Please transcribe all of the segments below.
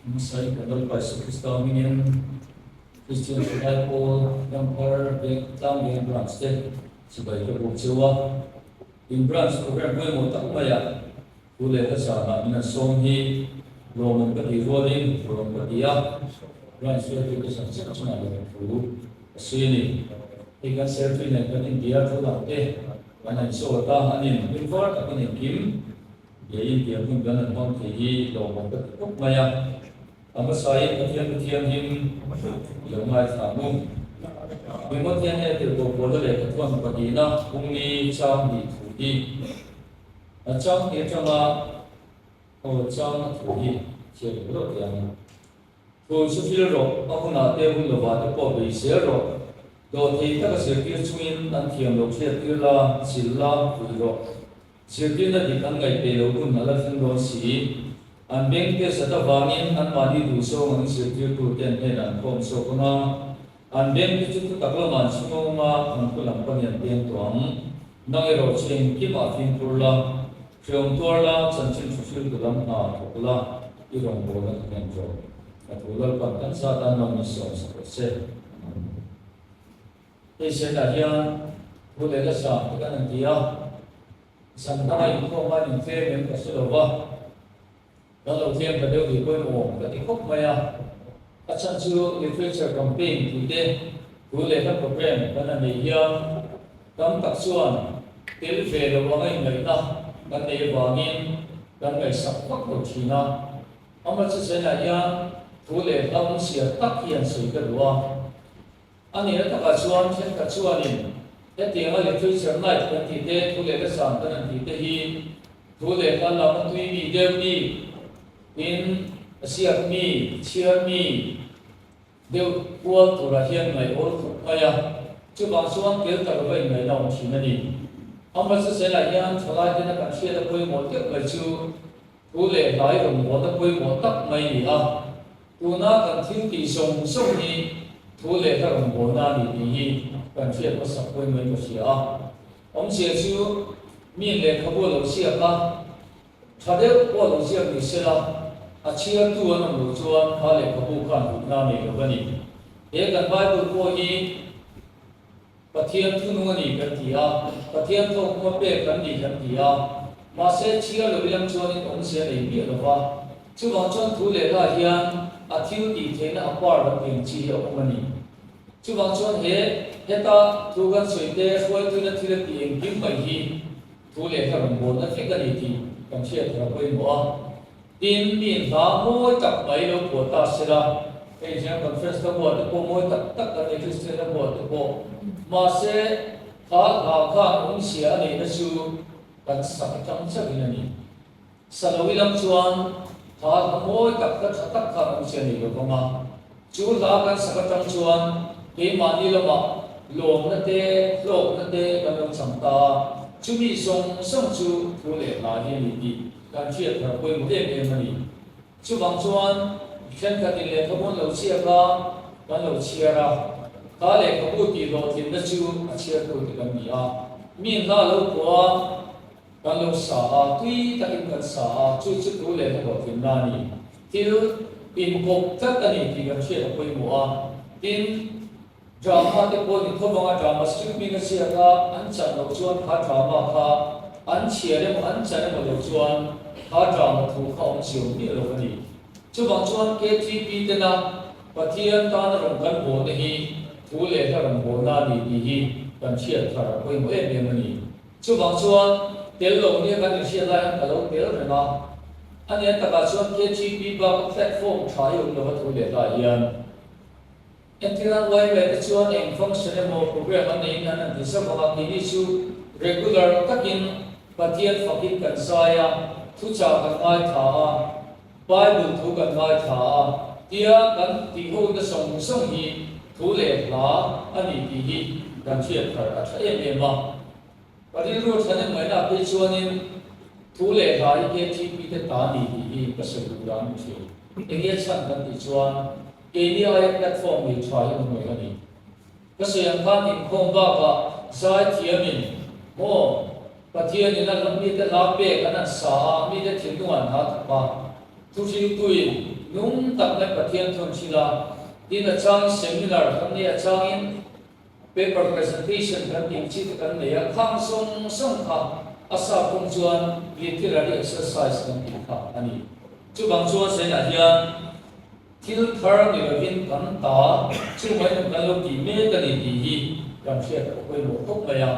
Hmasai kan Lalpa Jesuh Krista hmingin Kristian Thalai Pawl Ramthar Veng Tlangveng Branch te chibai ka buk cheu a. In branch program pawimawh tak maiah thu leh hla zanah min an sawm hi lawmawm ka tih rualin rawm ka ti a, branch hruaitute chhan chiah chungah lawm thu ka sawi a ni. Hei kan secretary nen kan inbia thu dang te kan han zawt a, an in hlim var takin engkim Keiin tiang hun kan han hmang thei hi lawmawm ka ti khawp mai a, a hmasain Pathian Pathianhim i lo ngaithla ang u. Engemaw tiang nge tirhkoh Paula lehkhathuan pahnihna Pungli chang hnih thu hi a chang hnih atanga aw chang a thu hi chhiar duh loh teh ang. Thu chu thil rawh, a hunah te hun lovah te pawh bei zel rawh. Dawhthei taka zirtir chungin an thiam lo hriattir la, chil la, vui rawh. Zirtirna dik an ngaih peih lo hun a la thleng dawn si. An bengte zat avangin anmahni duhzawng an zirtirtu te an hnenah an khawm zawk ang a, an bengte chu thutak lamah an chhung ang a, an thu lam pawhin an peng tawh ang. Nang erawh chu engkimah fimkhur la, hreawm tuar la, chanchin thu hriltu lam hna thawk la, i rawngbawlna thu hnem zawk. A thu Lalpan kan zat an lo insawm sak rawh se. Amen. Hei senah hian thu leh la sang te kan han ti a, zan danga inkhawm a nin tlem em ka hre lo va, kan lo tlem ta deuh ni pawhin awm ka ti khawp mai a. A chhan chu literature campaign tih te thu leh hla program kan han neih hian tam tak chuan tel ve lo anga inngaihna kan neih avangin kan ngaihsak vak lo thin a. Amaherawhchu hian thu leh hla awmzia tak hi an sawi ka duh a. A nihna takah chuan thenkhat chuanin hetianga Literature Night kan tih te, thu leh hla zan kan han tih te hi thu leh hla lama tui mi deuh bik, tin a ziak mi, chhiar mi deuh kual turah hian ngaih awl khawp mai a, chuvang chuan tel ta lova inngaihna awm thin a ni. Amaherawhchu hian thalai tena kan hriat a pawimawh deuh mai chu thu leh hlai rawngbawlna pawimawh tak mai a ni a. Tuna kan thil tih zawng zawng hi thu leh hla rawngbawlna a ni tih hi kan hriat hmasak pawhin mai ka hria a. Awmzia chu mi lehkhabu a lo ziak a, tha deuh pawh a lo ziak ni sela, a chhiartu an awm loh chuan kha lehkhabu khan hlutna a nei lo a ni. He kan Bible pawh hi Pathian thunung a ni kan ti a, Pathian thawkhuma pek kan ni kan ti a, mahse chhiar lo ilang chuanin awmzia nei miah lo va, chuvang chuan thu leh hla hian a thil tih theihna a par kan tih ang chi hi a awm a ni. Chuvang chuan he heta thu kan sawi te hruaituina thil a tih engkim mai hi thu leh hla rawn bawlna vek a ni tih kan hriat thar a pawimawh a. Tin, mi hla mawi tak mai lo phuah ta sela, hei General Conference ka buah te pawh mawi tak tak kan nei, Kristian ka buah te pawh. Mahse, kha hla khan awmzia a neihna chu kan sak atang chauhin a ni. Sa lo ilam chuan kha hla mawi tak hla tha tak khan awmzia a nei lo vang a. Chu hla kan sak atang chuan keimahni lamah lawmna te, hlawkna te kan lo chang ta a, chumi zawng zawng chu thu leh hla hi a ni tih kan hriat thar pawimawh em em a ni. Chuvang chuan thenkhatin lehkhabu an lo chhiak a, kan lo chhiar a, kha lehkhabu tih hlawhtlinna chu a chhiartu te kan ni a, mi hla lo pawh a kan lo sa a, tui takin kan sa a, chu chu thu leh hla hlawhtlinna a ni. Thil inkawp tlat a ni tih kan hriat a pawimawh a, tin, Drama te pawh ni tho vanga drama script hming a ziak a, an chan loh chuan kha drama kha an chhiar emaw an chan emaw loh chuan kha drama thu kha awm chiau miah lo a ni. Chuvang chuan KTP tena Pathian tana rawn kan bawhna hi thu leh hla rawn bawhna a ni tih hi kan hriat thar a pawimawh em em a ni. Chuvang chuan tel lo nia kan inhriat lai hian ka lo tel reng a, a nia takah chuan KTP baka platform tha hi awm lova thu leh hla hian Entirna uai ve te chuan eng function emaw program an neiin an han ti zauh vang a, keini chu regular takin Pathian fakin kan zai a, thuchah kan ngaithla a, Bible thu kan ngaithla a, tia kan tih ho na zawng zawng hi thu leh hla a ni tih hi kan hriat thar a tha em em a. Ka rilru tha nem ngaihna phei chuanin thu leh hla hi KTP te ta ni tih hi ka sawi duh dan a thin. Enge chhan kan tih chuan Keini aia platform nei tha hi an awm a ni. Ka sawi ang khan inkhawm bakah zai thiamin maw Pathianin a mite hla pek an han sa a, mite thinlung an ha thawk a. Thuhriltuin nung tak mai Pathian thu an hrilh a, tin a changin seminar kan nei a, changin paper presentation kan tih chi te kan nei a, khang zawng zawng kha a sap kawng chuan literary exercise kan tih kha a ni. Chuvang chuan Zainah hian thil thar ni lovin kan ta chu mai nung kan lo tih mek a ni tih hi kan hriat a pawimawh khawp mai a.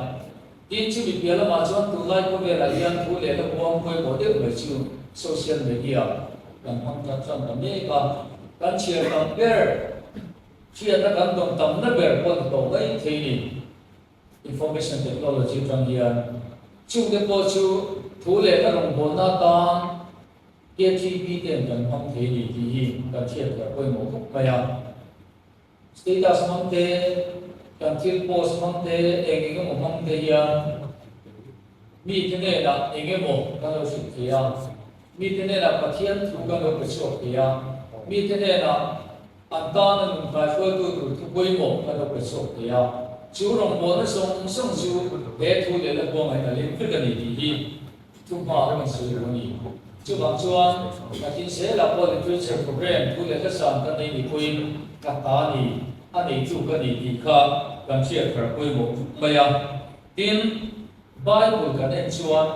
Tin, chumi piah lamah chuan tunlai khawvelah hian thu leh hla huang pawimawh deuh mai chu social media kan hmang tan tan ta mek a, kan chhiar tam ber, hriatna kan dawn tamna ber pawh ni tawh mai thei ni. Information technology atang hian chungte pawh chu thu leh hla rawngbawlna atan KTP ten kan hmang thei ni tih hi kan hriat theih pawimawh khawp mai a. Status hmang te, kan thil post hmang te, eng eng emaw hmang te hian mite hnenah eng emaw kan lo hrilh thei a, mite hnenah Pathian thu kan lo pe chhuak thei a, mite hnenah an tana nun kaihruaitu tur thu pawimawh kan lo pe chhuak thei a. Chu rawngbawlna zawng zawng chu he thu leh la huangaiin a leng vek a ni tih hi Thu hma kan sawi lo a ni. Chuvang chuan Latin zela pawh literature program thu leh hla san kan nei ni pawhin ka ta ni, a neitu ka ni tih kha kan hriat thar pawimawh khawp mai a. Tin, Bible kan en chuan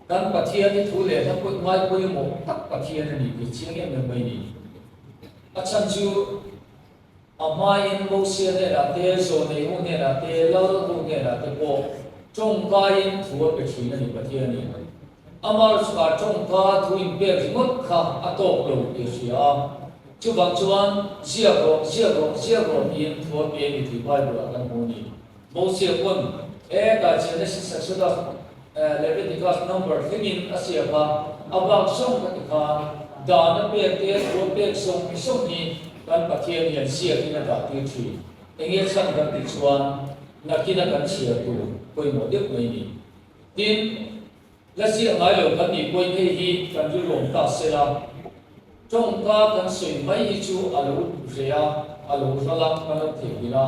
kan Pathian hi thu leh hla pawih ngai pawimawh tak Pathian a ni tih chiang em em mai ni. A chhan chu A hmain Mosia hnenah te, Zawhneih-u hnenah te, Lal-u hnenah te pawh tawngkaiin thu a pe thin a ni Pathianin. Amah chukah tawngka thu inpek ringawt kha a tawk lo tih a hria a. Chuvang chuan, Ziak rawh, ziak rawh, ziak rawh tiin thu a pe a ni tih Bible-ah kan hmu a ni. Mosia pawn hetah Genesis, Exodus, Leviticus number thlengin a siak a, a bak zawng ka ti khan dan a pek te, thu a pek zawng zawng hi kan Pathian hian siakin a dah tir thin. Enge chhan kan tih chuan nakina kan chhiar tur pawimawh deuh mai ni. Tin, la ziah ngai lo kan nih pawhin hei hi kan rilruam ta sela, tawngka kan sawi mai hi chu a lo reh a, a lo ral a, kan lo theihnghilh a.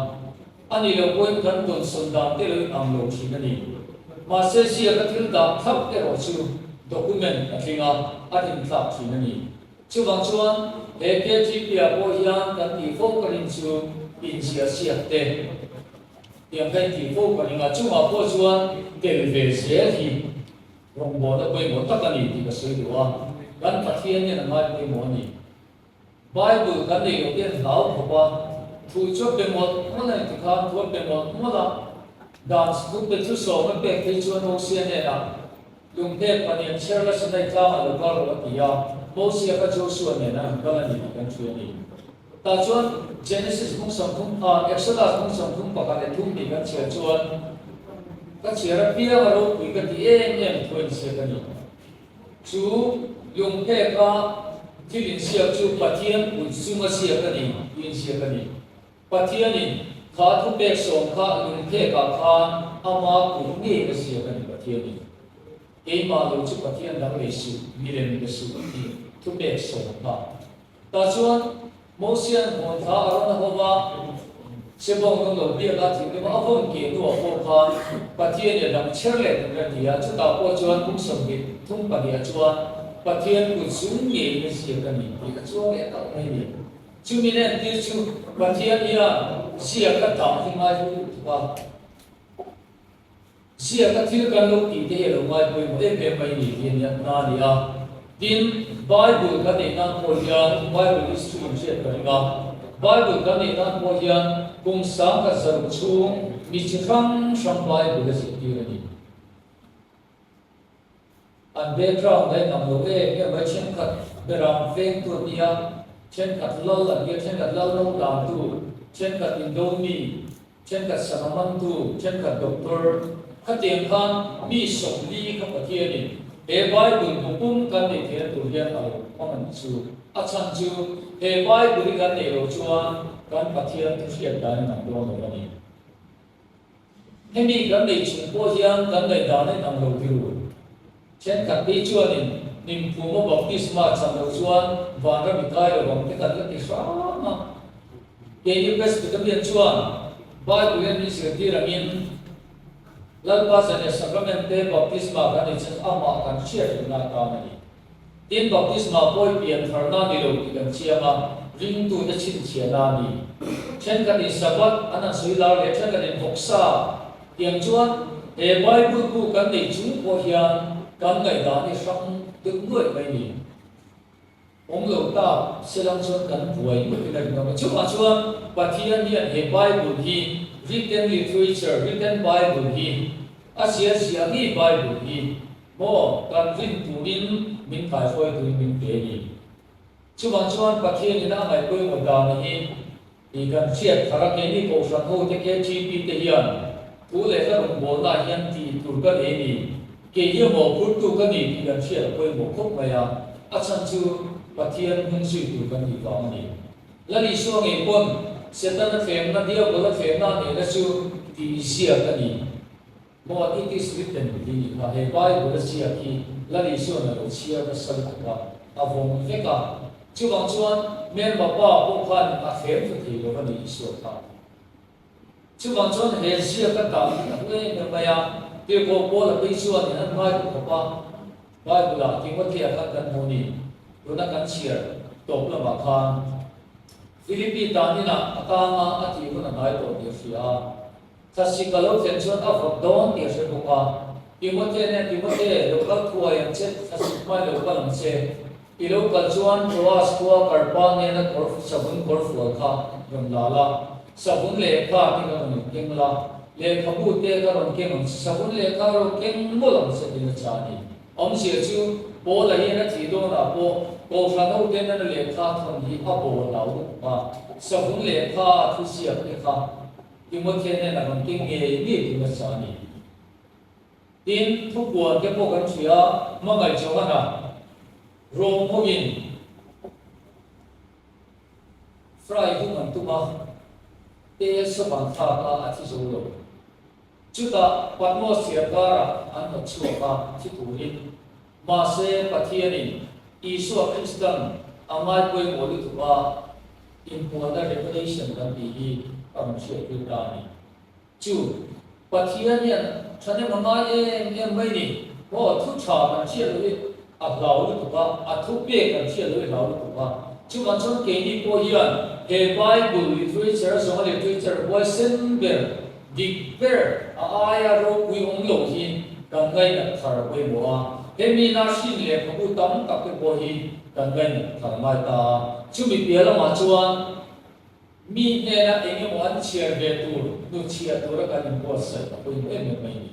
A nih loh pawhin kan tawnsawn dan te lo inang lo thin a ni. Mahse ziaka thil dah thlap erawh chu document a tling a, a rintlak thin a ni. Chuvang chuan he KTP-ah pawh hian kan tih fo ka rin chu inziah siak te tiang kha intih fo ka ring a, chungah pawh chuan tel ve zel hi rawngbawlna pawimawh tak a ni tih ka sawi duh a, kan Pathian hian a ngai pawimawh a ni. Bible kan nei loh hian hlau khawp a, thu chu a pe mawlh mawlh a ni ti khan thu a pe mawlh mawlh a, dan hnute chu sawm a pek phei chuan Mosia hnenah lungphek pahnian chher la Sinai tlangah lo kal rawh a ti a, Mosia kha Joshua nen a an kal a ni tih kan hria a ni. Tah chuan Genesis bung 30 ah Exodus bung 31 leh thum tih kan chhiar chuan ka chhiar apiang a ropui ka ti em em thu a insiak a ni. Chu lungpheka thil insiak chu Pathian kut chunga siak a ni tih insiak a ni. Pathianin kha thupek sawm kha lungphekah khan ama kut ngei a siak a ni Pathianin. Keimah lo chu Pathian dang lei suh, milem be suh tih thupek sawm kha. Tah chuan Mosia'n hawn thla a rawn a ho va, Sebawng nung lo biak a thing deuh a vawn keh hnuah pawh khan Pathian i a dang chher leh tur a ti a, chutah pawh chuan kum 23 pahnih ah chuan Pathian kut zung ngeiin a ziak a ni tih a chuang leh tak mai a ni. Chumi entir chu Pathian hian ziak a dah hi ngai lut tuk a. Ziaka thil kan lo tih te hi a lo ngai pawimawh em em mai ni tih a nia na a ni a. Tin, Bible kan neih nan pawh hian Bible history in hriat ka ring a. Bible kan neih nan pawh hian kum 1100 chhung mi chi hrang hrang Bible a zirtir a ni. An background a inang lo em em mai, thenkhat beram vengtu an nia, thenkhat lal an nia, thenkhat lal ro dantu, thenkhat indo mi, thenkhat sangha mantu, thenkhat doctor, khatiang khan mi 40 kha Pathianin he Bible bu pum kan neih theihna tur hian a lo hmang a nih chu. A chhan chu he Bible hi kan neih loh chuan kan Pathian thu hriat dan inang dawn lo a ni. Hemi kan neih chung pawh hian kan ngaihdan a inang lo tirur. Thenkhat phei chuanin Nimphuma baptisma chan loh chuan vanram i kai lo ang te kan la ti hram a. Keini Presbyterian chuan Bible hian min zirtir angin Lalpa Zania Sacrament te baptisma kan nei chan amah kan hriat rengna atan a ni. Tin, baptisma pawh hi piantharna ni lo tih kan chiang a, ringtute chhinchhiahna a ni. Thenkhatin Sabbath an han sawi lar leh thenkhatin vawksa tiang chuan he Bible bu kan nei chung pawh hian kan ngaihdan hi hrang deuh nuaih mai ni. Awm lo tak selang chuan kan buai ngawt in a rinawm a. Chuvang chuan Pathian hian he Bible hi written literature, written Bible hi a zia zia ngei Bible hi maw kan rin turin min kaihruai turin min pe a ni. Chuvang chuan Pathian in a ngaih pawimawh dan hi i kan hriat thar a, keini Kohhran ho te KTP te hian thu leh hla rawngbawlna ah hian tih tur ka nei a ni, kei hi mawhphurtu ka ni tih kan hriat a pawimawh khawp mai a, a chhan chu Pathian hming zui tur kan nih vang a ni. Lal Isua ngei pawn Setana thlemna, Diabola thlemna a neihna chu tih ziak a ni. Maw it is written tih nih kha he Bible a ziak hi Lal Isuan a lo chhiar nasa lutuk a, a vawng vek a. Chuvang chuan Hmelma pa pawh khan a thlem tha thei lo a ni Isua kha. Chuvang chuan he ziak a dah hi a hlu em em mai a, Tirhkoh Paul a phei chuan in an ngai duh khawp a, Bible ah Timothea khan kan hmu ni, tuna kan chhiar tawp lamah khan Philippi tan inah a tanga a tih hun a hnai tawh tih a hria a. Thlasik a lo thlen chuan a vawt dawn tih a hre bawk a. Timote nen, Timote, lo kal thuai ang che, thlasik hmai lo kal ang che. I lo kal chuan Troas khua Karpa nena kawr savun kawr fual kha rawn la la, savun lehkha te ka rawn inkeng la, lehkhabu te ka rawn keng ang che, savun lehkha rawn keng mawlh ang che tiin a chah a ni. Awmzia chu Paula hian a thih dawnah pawh Kohhran hoten a lehkha thawn hi a bawl lo lutuk a, savun lehkha a thuziak te kha Timothea nen a rawn keng ngei ngei tih nasa a ni. Tin, thupuan te pawh kan hria a, hmangaih Johana Rom hovin fry hung an tum a, te sawvan thlak a, a thi zo lo. Chutah Patmos thiar karah an hnawt chhuak a, thi turin. Mahse, Pathianin Isua Kristan a ngai pawimawh lutuk a, inpuanna revelation kan tih hi a rawn hriattir ta a ni. Chu Pathian hian thahnem a ngai em em mai ni. Maw, thu tha kan hriat loh hi a hlau lutuk a, a thu pek kan hriat loh hi hlau lutuk a. Chuvang chuan keini pawh hian he Bible literature a zawnga literature huaisen ber, dik ber, a aia ropui awm loh hi kan ngainat thar a pawimawh a. Hemi na hrin lehkhabu tam tak te pawh hi kan ngainat thar ngai ta a. Chumi piah lamah chuan mi hnena eng emaw an chhiar ve tur, hnuchhiah tura kan inbuatsaih a pawimawh em em mai a ni.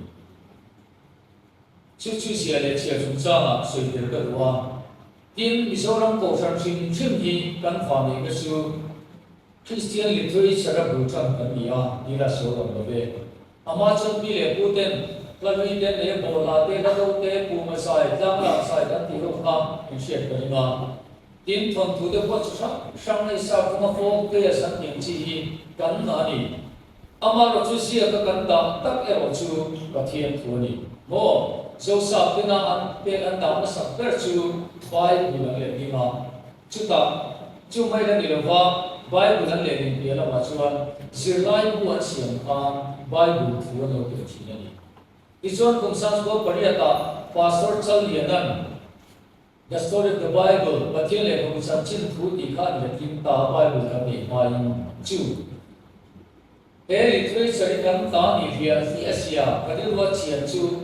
Chu chu zia leh chhiar chungchangah sawi tel ka duh a. Tin, Mizoram Kohhran hrim hrim hi kan vanneihna chu Kristian literature a bul tan kan ni a, ni la sawi awm lo ve. Amah chuan pi leh pu ten hla hlui te leh bawhhla te, hla do te, puma zai, tlanglak zai kan tih ho kha in hriat ka ring a. Tin, thawnthu te pawh chi hrang hrang nei sa kunga folk tales an tih ang chi hi kan ngah a ni. Amaherawh chu ziaka kan dah tak erawh chu Pathian thu a ni. Maw? Zosap tena an pek an dah hmasak ber chu Bible an leh ding a. Chutah, chu mai la ni lova Bible an leh ding piah lamah chuan zirlai bu an siam khan Bible thu an lo tel thin a ni. Tichuan kum sangchhuak pariatah Pastor Challiana'n, The Story of the Bible, Pathian lehkhabu chanchin thu tih kha an letling ta a, Bible kan neih hmain chu he literature hi kan ta ni hliah hliah sia, ka rilru a chian chu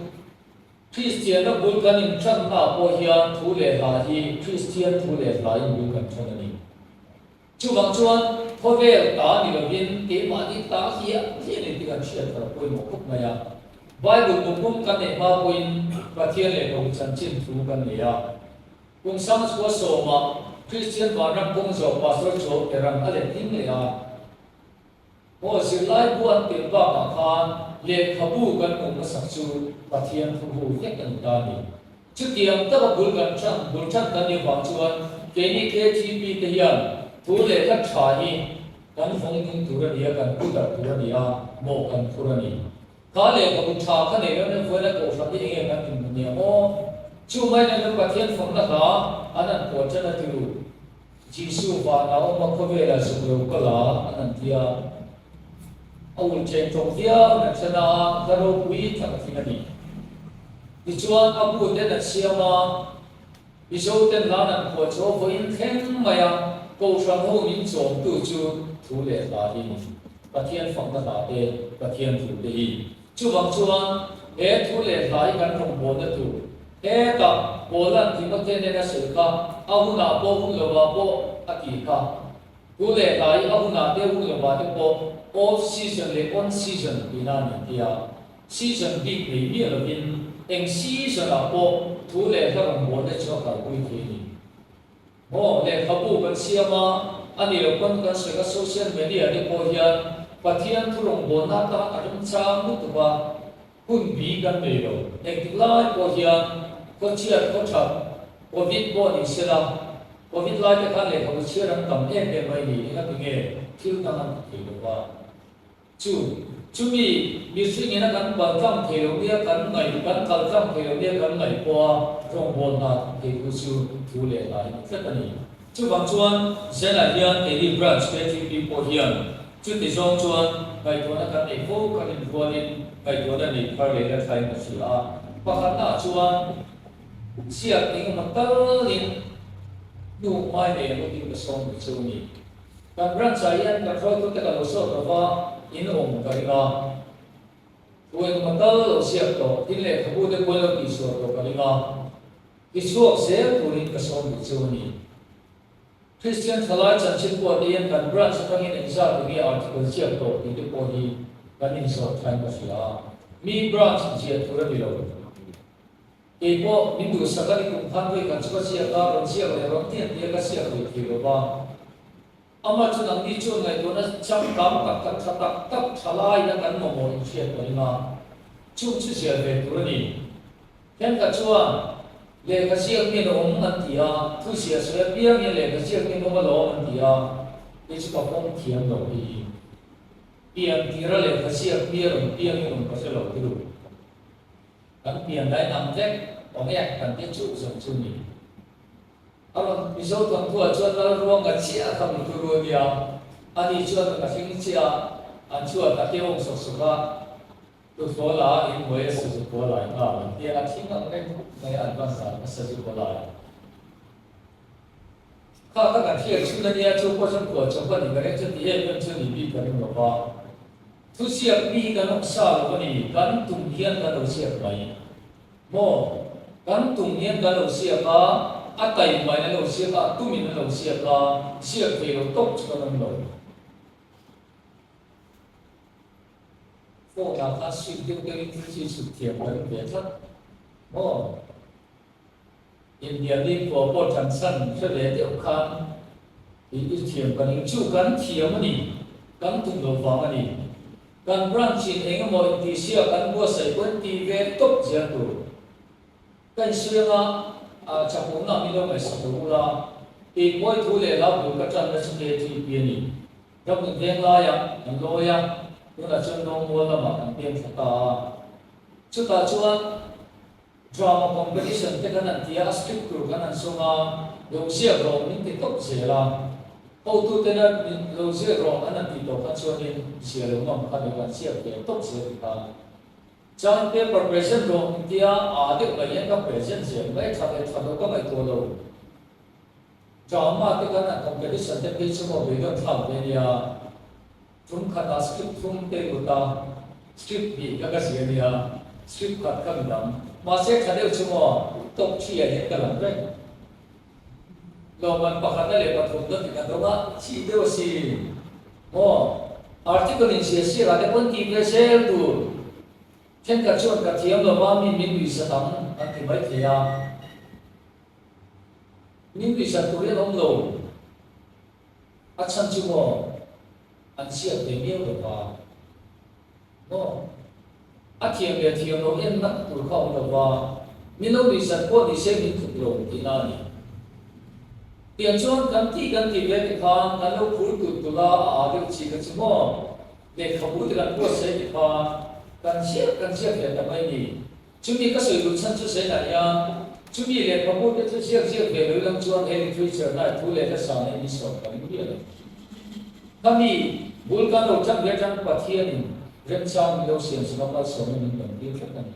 Kristianna bul kan inthanna ah pawh hian thu leh hla hi Kristian thu leh hla in bul kan than a ni. Chuvang chuan khawvel ta ni lovin keimahni ta hliah hliah ni tih kan hriat thar a pawimawh khawp mai a. Bible bu pum kan neih hma pawhin Pathian lehkhabu chanchin thu kan nei a. Kum sangchhua sawmah Kristian vanram kawng zawh Pastor Joel Teran a let ding leh a. Aw zirlai bu an tel bakah khan lehkhabu kan hmuh hmasak chu Pathian thu hu vek a ni ta a ni. Chutiang taka bul kan than, bul than kan nih vang chuan keini KTP te hian thu lehkha tha hi kan vawng nung tur a ni a, kan pu darh tur a ni a, mawh kan phur a ni. Kha lehkhabu tha kha nei lo nen vawiin a kohhran hi enge kan inhmu nia maw? Chu mai nen chu Pathian fakna hla an han phuah tan a tiru. Jesuh van a awm a khawvelah zuk lo ka la an han ti a, a ul cheng tawk viau na then a, hla ropui tak a tling a ni. Tichuan a bu ten a siam a. Mizo ten hlan an phuah chaw vawiin thleng mai a, Kohhran ho min chawmtu chu thu leh hla hi ni. Pathian fakna hla te, Pathian thu te hi. Chuvang chuan he thu leh hla hi kan rawngbawlna tur hetah Paula'n Timothea nena sawi kha a hunah pawh hun lovah pawh a ti kha. Thu leh hla hi a hunah te hun lovah te pawh off season leh on season tihna a ni tia season bik nei miah lovin eng season ah pawh thu leh hla rawngbawlna chu a kalpui thei a ni. Maw lehkhabu kan siam a, a ni lo pawn kan sawi kha social media te pawh hian Pathian thu rawngbawlna atan a remchang lutuk a, hun bi kan nei lo. Engtik lai pawh hian khawchhiat khawthat Covid pawh ni sela, Covid lai te khan lehkhabu chhiar an tam em em mai ni, engati nge thil dang an ti thei lo va. Chu, chumi mihringin a kan kal tlang thei lo nia kan ngaih, kan kal tlang thei lo nia kan ngaih pawha rawngbâwl hna theitu chu thu leh hla hi ni tlat a ni. Chuvang chuan Zen-ah hian keini Branch KTP pawh hian chuti zawng chuan ngaihtuahna kan nei fo kan inrualin ngaihtuahna nei thar leh la thlain ka hria a. Pakhatnaah chuan ziak engemaw talin hnuk mai nei ang awtin ka sawm duh chu a ni. Kan branch-ah hian kan hruaitute ka lo sawt lo va, in awm ka ring a. Thu engemaw tal lo siak tawh, thil lehkhabu te pawhin lo tihsual tawh ka ring a. Tichhuak zel turin ka sawm duh chu a ni. Kristian thalai chanchin pawh te hian kan branch atangin engzat enge article ziak tawh tih te pawh hi kan inzawh thain ka hria a. Mi branch ziah tur a ni lo. Kei pawh min duhsak a ni kum khan vawi khat chu ka ziak a, rawn ziak leh rawn tian tia ka ziak lui thei lo va. Amah chu nangni chuan ngaihtuahna changkang tak tak tha tak tak tha laiin a kan mamawh inhriat ka ring a, chung chu ziah ve tur a ni. Thenkhat chuan lehkha ziak mi an awm an ti a, thu ziah sawi apiangin lehkha ziak mi an awm alawm an ti a, kei chu ka pawm thiam lo hi. Pian tira lehkha ziak mi a rawn piangin awm ka hre lo ti lu. Kan pian daih ang vek awm e kan ti chuh zawng chu ni. A rawn Mizo thawnthuah chuan Lalruanga chiah kha mi turu a nia, ani chuan ka hring chiah a, an chhuat a keu awm sawk sawk a, tuthlawla a inhnuai a sazu kaw lai nghal an tia, a thing ang reng mai a advance dan a sazu kaw lai. Kha kha kan hriat chhun a nia, chu pawh chuan khual chawp a ni ka ring chu ti em em chu ni bik ka ring lo va. Thuziak mi hi kan awm sa lo a ni, kan tum hian kan lo ziak mai. Maw? Kan tum hian kan lo ziak a, a taihmain an lo ziak a, a tumin an lo ziak a, ziak thei lo tawp chu kan awm lo. Phone ah khan sweet deuh deuhin thil chi chhut thiam ka ring ve tlat. Maw? India ni khua pawh ṭan chhan hre ve deuh khan i i thiam ka ning chu kan thiam a ni, kan tum lo vang a ni. Kan branch in eng emaw intihsiak an buatsaih pawhin ti ve tawp zel tur. Ka insuih anga chakawmna min lo ngaihsak lo ula, kei pawi thu leh hla bul ka ṭanna chu KTP a ni. Ramnun veng laia kan lawi a, tunah chuan Lawngmual lamah kan peng thla ta a. Chutah chuan. Drama competition te kan han ti a, a script tur kan han sawm a, lo ziak rawh min ti tawp zel a. Hotu tena min lo ziak rawh an han tih tawh kha chuanin zia lo ngam kha lo kan ziak ve tawp zel ti kha. Chuan paper present rawh min ti a, aa deuh mai hian ka present zel mai, tha leh tha lo ka ngaihtuah lo. Drama te kan han competition te phei chu maw beidawn thlak ve nia. Tum khatah script thum te lut a, script hnih kha ka zir nia, script khat kha midang. Mahse tha deuh chu maw top three ah hian ka lang reng. Lawmman pakhatna leh pathumna ti ka dawng a, chih deuh a si maw. Article in zir sir ah te pawn tih ve zel tur. Thenkhat chuan ka thiam lova mi min nuihsat ang an ti maithei a. Min nuihsat tur hian awm lo. A chhan chu maw an chhiat ve miau lo va maw? A thiam leh thiam lo en nak tur kha awm lo va, min lo nuihsat pawh ni se min tluk lo tihna a ni. Tiang chuan kan tih kan tih ve ti khan kan lo phur tulh tulh a, a aa deuh chi kha chu maw lehkhabu te kan buatsaih ti khan kan chiah kan chiah ve ta mai ni. Chumi ka sawi duh chhan chu Zainah hian chumi lehkhabu te chu ziak ziak ve lo lang chuan he literature nai thu leh hlasa nei min sawm ka ring miah lo. Khami bul kan lo tan ve atang Pathianin remchang min lo siam sak a malsawmna min dam tir tlat a ni.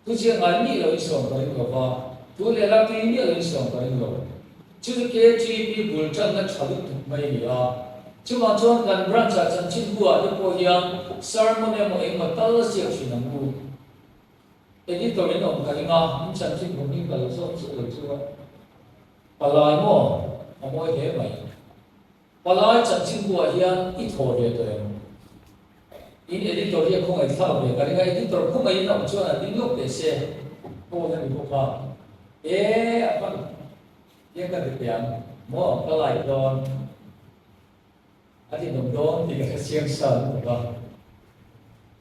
Thu ziak ngai mi lo i sawm ka ring lo va. Thu leh hla tui miah loin sawm ka ring lo. Chu chu KTP bul tanna tha lutuk mai a ni a. Chuvang chuan kan branch ah chanchinbu ah te pawh hian sermon emaw engemaw tal ziak thin ang u. Editor in awm ka ring a, in chanchinbu hming ka lo zawk chiah lo chu a palai maw? A mawi hle mai. Palai chanchinbu ah hian i thaw ve tawh em? In editor hi a khawngaih thlak ve ka ring a, editor khawngaihin a awm chuan an ding lawk teh se pawn a ni bawk a, e a hman hian ka ti teh ang maw ka like dawn a ti nawm dawn tih ka hre chiang sa lutuk a,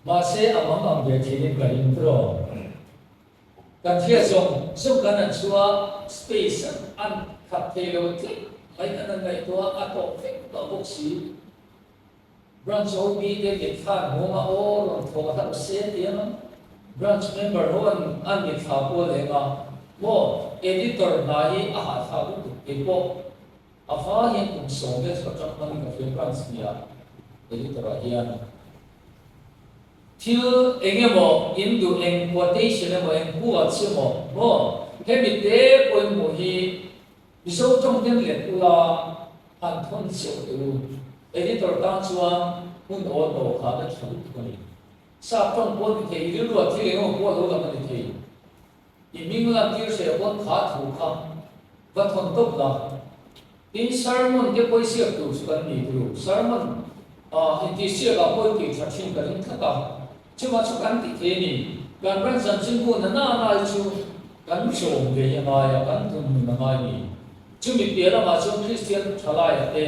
mahse a mang ang ve thin in ka ring tawh. Kan hriat zawng zawng kan an chhuah space an khat thei lo tlat mai kan han ngaihtuah a tawp vek tawh bawk si. Branch OB te mitthla an hawng a, aw rawn thawk a hlauh se ti ang. Branch member ho an an mitthla pawh leng a, maw editor hna hi a hahthlak lutuk kei pawh a va hian kum sawm vel chu ka tang hmangin ka hria branch nia editor ah hian thil eng emaw in duh eng quotation emaw eng quotes emaw maw hemi te pawimawh hi Mizo tawng ten let ula han thawn cheuh teh u. Editor tan chuan hmun awl tawh kha na tha lutuk a ni. Sap tawng pawh ni thei, rilru a thil engemaw pawh lo lang a ni thei. I hming lan tir hreh pawn kha thu kha va thawn tawp la. Tin sermon te pawh i siak tur chu kan ni turu. Sermon ah intihsiak ah pawh i tih tha thin ka ring tlat a. Chuvang chu kan tih thei a ni. Kan ram chanchinbu na na lai chu kan chawm ve hi a ngai a, kan thunhmun a ngai ni. Chumi piah lamah chuan Kristian thalaia te,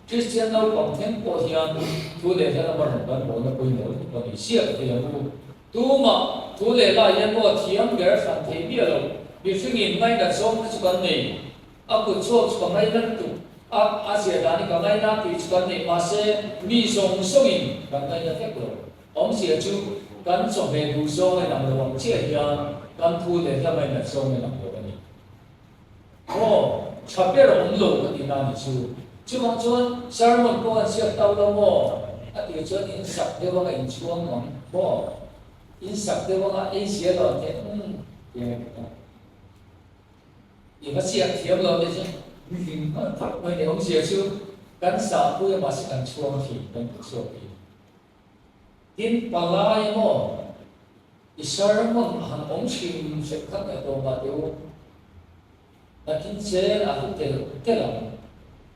Kristian naupang thleng pawh hian thu leh hla lama rawn kan bawlna pawimawh lutuk a ni. Siak thei ang u. Tumah thu leh hla hian maw thiam ber hran thei miah lo. Mihringin ngainat zawng te chu kan nei. A kut chhuak chu ka ngaina lutuk a, a zia dan hi ka ngaina tih chu kan nei. Mahse, mi zawng zawngin kan ngaina vek lo. Awmzia chu kan chawhmeh duh zawng a inang lo ang chiah hian kan thu leh hla ngainat zawng a inang lo a ni. Aw, tha ber a awm lo ka tih na ni chu. Chuvang chuan sermon pawh an ziak tau lo maw? A tih chuan in sak deuh anga in chhuang ang maw? In sak deuh anga ei zia lo an ti a, umm tiang a ti ta. I va chiak thiam lo te chu mihring hman tak mai ni. Awmzia chu kan sahpui a mahse kan chhuang thin, kan chhuak thin. Tin, palai emaw i sermon a han awm hrim hrep khat ngaih tawh mah teh u, nakin chen a hlu tel tel ang.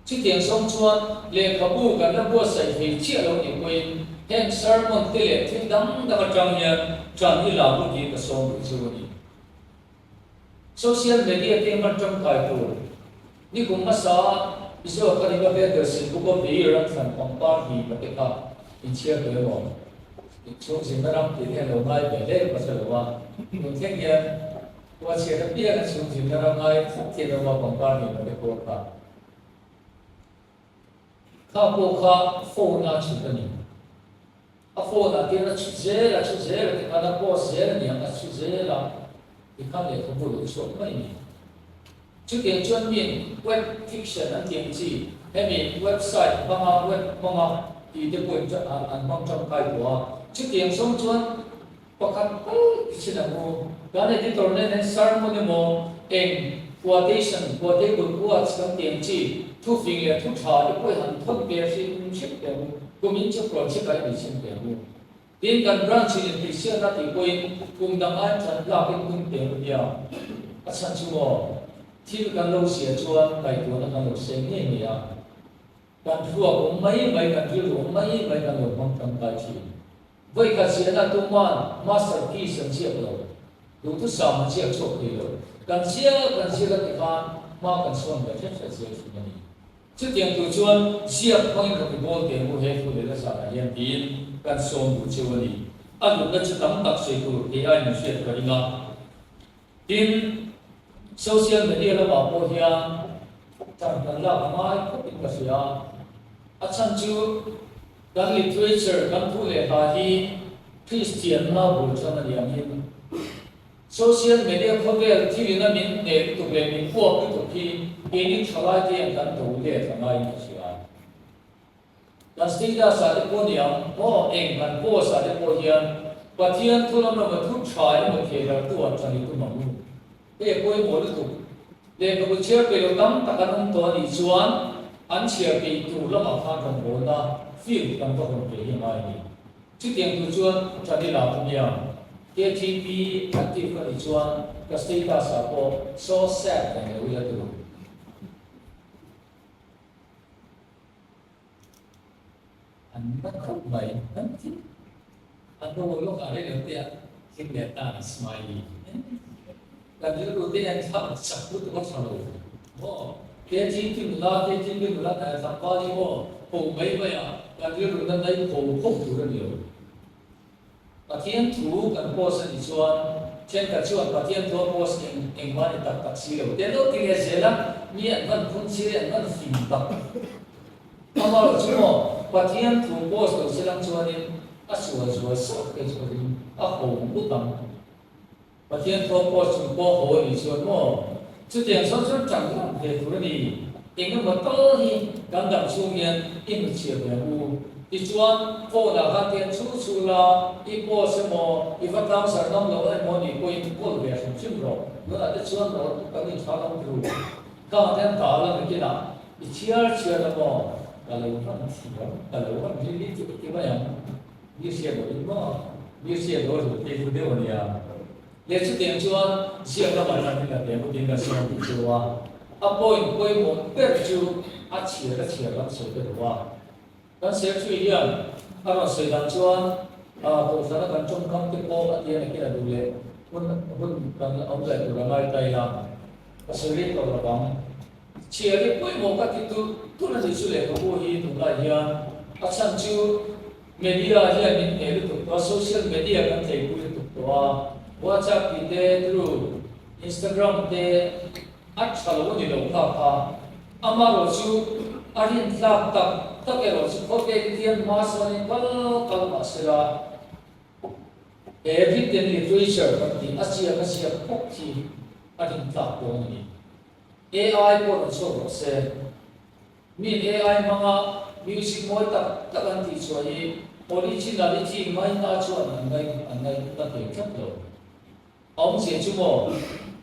Chutiang zawng chuan lehkhabu kan la buatsaih thei chiah lo nih pawhin heng sermon te leh thil dang dang atang hian tan i la bu tiin ka sawm duh chu a ni. Social media te hman tangkai tur nikum hmasa Mizo Academy of Elders in Book of the Year an thlan pangpar hi ka te kha inchhiar tawh emaw chhung zirna ram tih te an lo ngai ve hle ka hre lo a, tun thleng hian khua chhiat apiang a chhung zirna ram ngai thlap thian awm a pangpar hi ka te pawh kha. Kha pawh kha phone a chhut a ni. A phone ah tian a chhut zel a chhut zel a tikhan a post zel a niang a chhut zel a tikhan lehkhabu lo chhuak mai a ni. Chutiang chuan miin web fiction an tih ang chi hemi website hmanga web hmanga tih te pawhin an hmang tangkai tawh a. Chutiang zawng chuan Pakhat tal ti chin ang u. Kan editor nen hian sermon emaw eng quotation, quotable quotes kan tih ang chi, thufing leh thu tha te pawh i han thawn ve hrim hrim teh ang u. Kum in chu project ah i nei chhin teh ang u. Tin, kan branch in inhrilhsiakna tih pawhin kum dang aiin ṭan tlakin hun teh ang u nia. A chhan chu maw, thil kan lo zia chuan ngaihtuahna kan lo seng ngei ngei a. Kan thluak awm mai mai, kan rilru awm mai mai kan lo hmang tangkai thin. Vawikhat ziahna tuman master piece an ziak lo, duhthusam an ziak chhuak thei lo. Kan ziak kan ziak a ti khan hma kan sawn ve hret hret zel thin a ni. Chutiang tur chuan ziak hmangin rawn i bawl teh mu he thu leh la zanah hian tiin kan sawm duh cheu a ni. A hlutna chu tam tak sawi tur kei aiin hriat ka ring a. Tin, social media lamah pawh hian ṭan kan lak a ngai khawpin ka hria a. A chhan chu kan literature, kan thu leh hla hi Kristianna bul ṭan a ni angin social media khawvel thilina min hneh lutuk leh min uap lutuk hi keini ṭhalaite hian kan do let a ngaiin ka hria. Kan status ah te pawh niang maw eng kan post ah te pawh hian Pathian thu lam lama thu tha emaw thehdarh tu ah tha ni tum ang u. Hei a pawimawh lutuk. Lehkhabu chhiar peih lo tam tak an awm tawh a nih chuan an chhiar peih tur lamah khan rawngbawlna field kan va hawn ve hi a ngai a ni. Chutiang tur chuan Chanila ka nia. KTP active ka nih chuan ka status ah pawh so sad reng lo ila tur. An na khawp mai an ti. A hnu lawkah rei lo te ah thil leh tan a smiley. Kan rilru te hian thla an chak lutuk a tha lo maw? KTP nula, KTP nula hnai tlangval hi maw ho mai mai a kan rilru na nai pho pho tur a ni lo. Pathian thu kan post a nih chuan thenkhat chuan Pathian thu a post eng engmah ni tak tak si lo te lo ti leh zel a, mi an van phun chir i an van fing tak. Amaherawh chu maw Pathian thu post lo se lang chuanin a sual zual sawt te chuanin a ho ngut ang. Pathian thu a post chung pawh haw a nih chuan maw chutiang sawn chuan ṭang lang ve tur a ni. Eng emaw tal hi kan dam chhung hian i hnuchhiah ve ang u. Tichuan phone ah khan tian chhu chhu la, i post emaw, i va tlangsar ngam loh emaw nih pawhin call ve hrim hrim rawh. Tunah te chuan rawh kan inthla ngam tru. Khangah te hian dal a nakinah i chhiar chhiar la maw ka lo hman thiam, ka lo hman ri ri chu ka ti mai ang. Mi hriat loh in maw? Mi hriat loh a hlut phei chu deuh a nia. Leh chutiang chuan ziak lamah hian min la hle pawhin ka siam tih chu a. A point pawimawh ber chu a chhiar a chhiar lam sawi ka duh a. Kan Secretary hian a rawn sawi dan chuan Kohhrana kan tawngkam te pawh a tia nakin a duh leh hun hun kan awm leh tur a ngai ta ila ka sawi rih tawh lo ang. Chhiar hi pawimawh ka ti tulh tulh a nih chu lehkhabu hi tunlai hian a chhan chu Media hian min hneh lutuk tawh a, social media kan theipui lutuk tawh a, WhatsApp tih te through Instagram te a tha lo a ni lo kha kha. Amaherawh chu a rintlak tak tak erawh chu khawvel hian hma sawn in kal kal mah sela he written literature kan tih a ziak a ziak bawk hi a rintlak dawn a ni. AI pawh rawn chhuak rawh se. Min AI hmanga music mawi tak tak an tih chhuah hi originality ngaina chuan an ngai an ngaihna thei tlat lo. A awmzia chu maw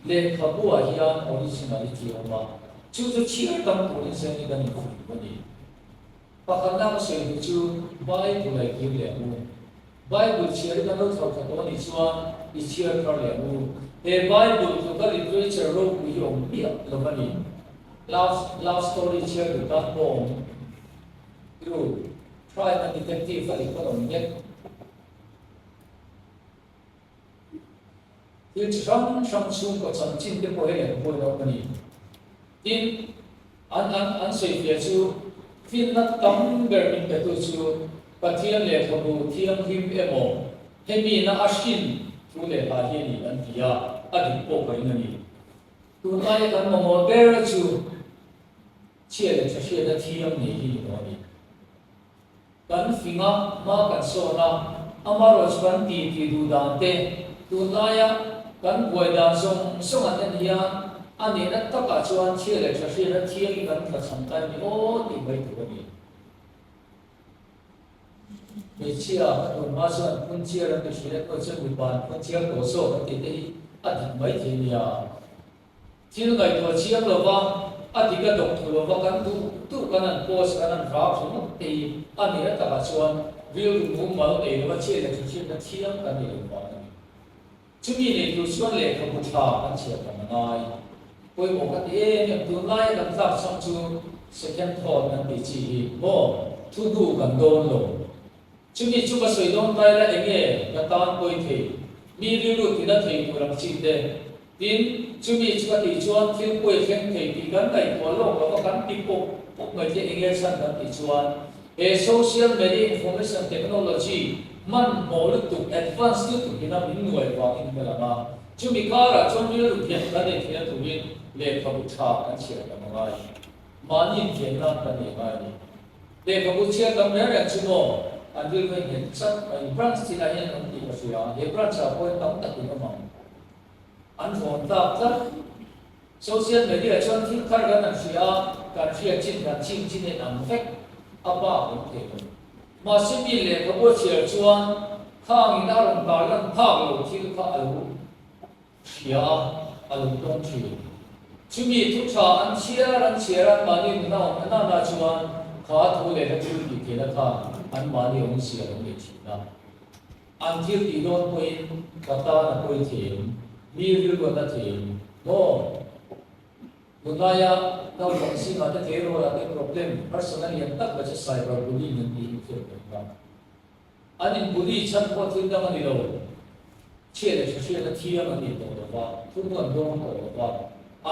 lehkhabu ah hian originality a awm a, chu chu chhiar tam turin seng hi kan infuih duh a ni. Pakhatna ka sawi duh chu Bible a i kir leh ang u. Bible chhiar hi kan lo thlauh tha tawh a nih chuan i chhiar thar leh ang u. He Bible tluka literature ropui hi awm miah lo a ni. Love love story chhiar duh tan pawh awm ru. Crime and detective a nih pawn awm vek. Thil chi hrang hrang chhungkaw chanchin te pawh hei an buai lo a ni. Tin, an an an sawifiah chu finna tam ber min petu chu Pathian lehkhabu thianghlim emaw hemi na a hrin thu leh hla hi a ni an ti a, a dik pawh ka ring a ni. Tunlaia kan mamawh ber chu chhia leh tha hriatna thiang nei hi ni tawh a ni. Kan fing a, hma kan sawn a, amaherawh chu kan ti tih duh dan te, tunlaia kan buai dan zawng zawng an en hian a nihna takah chuan chhia leh tha hriatna thiang hi kan tlachham ta em ni aw tih mai tur a ni. Hmeichhia ka tun hma chuan phunchiar an ti thin a, tunah chuan mipa an phunchiar tawh zawk an tih te hi a dik mai thei nia. Thil ngaihtuah chiang lova, a dik a dawk thu lova kan duh duh kan han post kan han rak ringawt te hi a nihna takah chuan rilru mumal nei lova chhiat leh thahriatna thiang kan nei lo vang a ni. Chumi nei tur chuan lehkhabu tha kan chhiar tam a ngai. Pawimawh ka ti em em, tunlaia kan tlak chhang chu second thought kan tih chi hi maw thu hnu kan dawn lo. Chumi chu ka sawi dawn ta ila enge ka tan pawi thei, mi rilru tina thei tur ang chi te. Tin, chumi chu ka tih chuan thil pawi a thleng thei tih kan ngaihtuah lawk lova kan ti pawp pawp mai te enge chhan kan tih chuan he social media information technology hmanhmawh lutuk, advance lutuk ina min nuai vangin ka lang a. Chumi karah chuan rilru thiam kan nei theihna turin lehkhabu tha kan chhiar tam a ngai. Mahni infiamna kan nei ngai a ni. Lehkhabu chhiar tam reng reng chu maw an rilru a nghet chat mai. Branch tinah hian an awm tih ka hria. He branch ah pawhin tam takin awm ang. An rawn tlak tlat. Social media chuan thil thar kan han hria a, kan hriat chin kan chim chin in ang vek a bak awm thei lo. Mahse mi lehkhabu a chhiar chuan khangin a rawn tarlan phak lo thil kha a lo hria a. a lo tawng thin. Chumi thu tha an chhiar an chhiar an mahni nuna awm na nana chuan kha thu leh hla thil tih theihna khan an mahni awmzia lo nei thin a. An thil tih dawn pawhin ka tan a pawi thei, mi rilru a na thei maw? Tunlaia naupang zingah te tleirawl ah te problem harsatna lian tak mai chu cyber bullying an tih hi hriat theih a. An in bully chhan pawh thil dang a ni lo, chhia leh tha hriatna thiang an nei tawh lo va, thungu an dawng tawh lo va,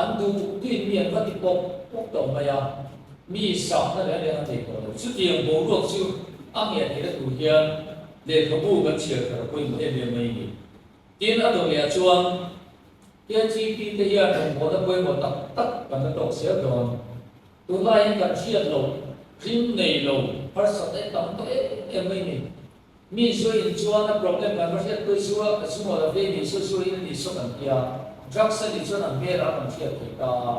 an duh duhin mi an va ti pawp pawp tawh mai a, mi sahna reng reng an nei tawh lo. Chutiang boruak chu a ngheh theihna tur hian lehkhabu kan chhiar kher a pawimawh em em mai a ni. Tin, a dawh leh ah chuan KTP te hian rawngbawlna pawimawh tak tak kan la tawk zel dawn. Tunlaiin kan hriat loh, rim nei lo, harsat e tam tawh em em mai ni. Mi zuain chuan a problem kan va hriat pui chu a chungaw la vei ni saw zuain a ni saw kan tia, drugs a nih chuan a hmelah kan hriat thei ta a,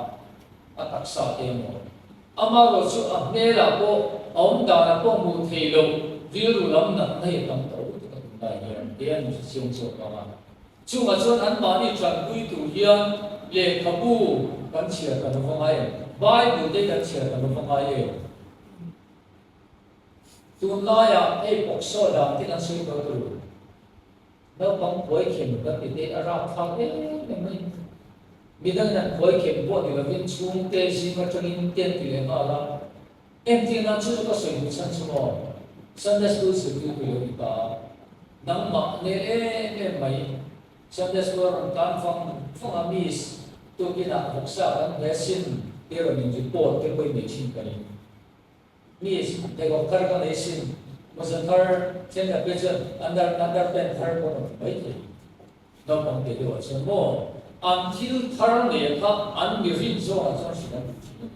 a taksa te emaw. Amaherawh chu a hmelah pawh a awm danah pawh hmuh theih loh rilru lam natna hi a tam tawh lutuk a tunlai hian he an inhrechiang zawk ang a. Chungah chuan anmahni tanpui tur hian lehkhabu kan chhiar ta lo va ngai em? Bible te kan chhiar ta lo va ngai em? Tunlaiah hei pawksaw dan te kan sawi tawh tur. Naupang khuaikhem kan ti te a rapthlak em em mai. Midangin an khuaikhem pawh ni lovin chhungte zing atangin te an ti leh nghal a. Engtin nan chu ka sawi duh chhan chu maw? Sunday School zirtirtu lo ni ta a, nangmah nel em em mai. Sunday School a rawn tan vang vang a miss tukinah vawksa kan hle sin te rawn in report te pawhin nei thin ka ring. Miss, pheikhawk thar ka nei sin, mawza thar thenkhat phei chuan under underpant thar pawh rawn ti mai thei. Naupang te deuhah chuan maw an thil thar nei kha an mi rin zawngah chuan hrilh an duh thin a ni.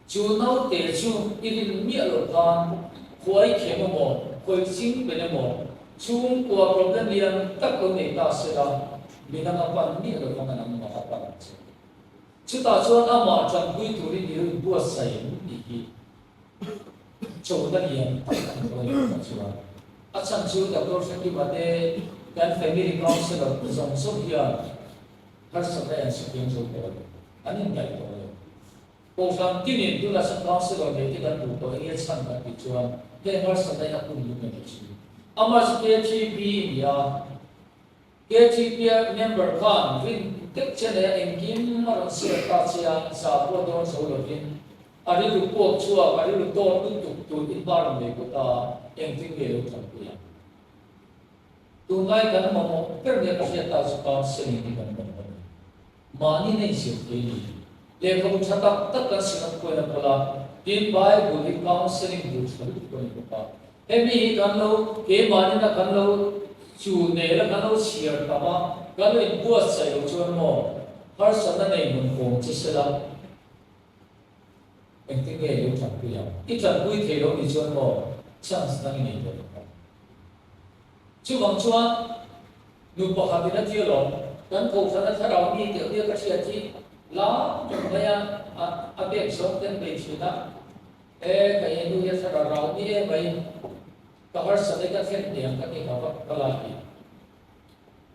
Chu naute chu i rin miah loh khan khuai khem emaw, khawi ching pen emaw, chhungkua problem lian tak lo nei ta se la, midang a pan miah lo vang a nangmah a pan ang che. Chutah chuan amah tanpui turin i lo inbuatsaih em tih hi chona lian tak a ni dawn em tah chuan. A chhan chu Doctor Hrekima te kan family counsellor zawng zawng hian harsatna hi an hrethiam zo tawh lo, an indaih tawh lo. Kohhran tinin tunah chuan counsellor nei te kan duh tawh enge chhan kan tih chuan heng harsatna hi a hun lung em chu. Amah chu KTP i ni a. KTP-a member khan rin deuh che nei a engkim a rawn share ta che a, za pawh dawn zo lovin a rilru puak chhuak, a rilru tawt lutuk tur in hma rawn nei bawk a, engtin nge lo tlanpui ang? Tunlai kan mamawh ber nia ka hriat ta chu counselling hi kan mamawh a ni. Mahni na inzir thei ni. Lehkhabu tha tak tak kan sinawm kuain a pawlh a, tin Bible hi counselling tur tha lutuk a ni bawk a. Hemi hi kan lo keimahni na kan lo chu nel a kan lo chhiar tam a, kan lo inbuatsaih loh chuan maw harsatna nei hmun kawm che sela engtin nge i lo tanpui ang? I tanpui thei lo nih chuan maw chance dang i nei tawh lo ang. Chuvang chuan nu pakhatin a ti alawm, kan kohhrana thlarau mi teuh nia ka hriat hi lam ṭawng maia a pek zawng ten bei ṭhin a, e ka i nu hi a thlarau rau ni em mai, ka harsat e ka thlen hniang ka ti kha vak ka la ti.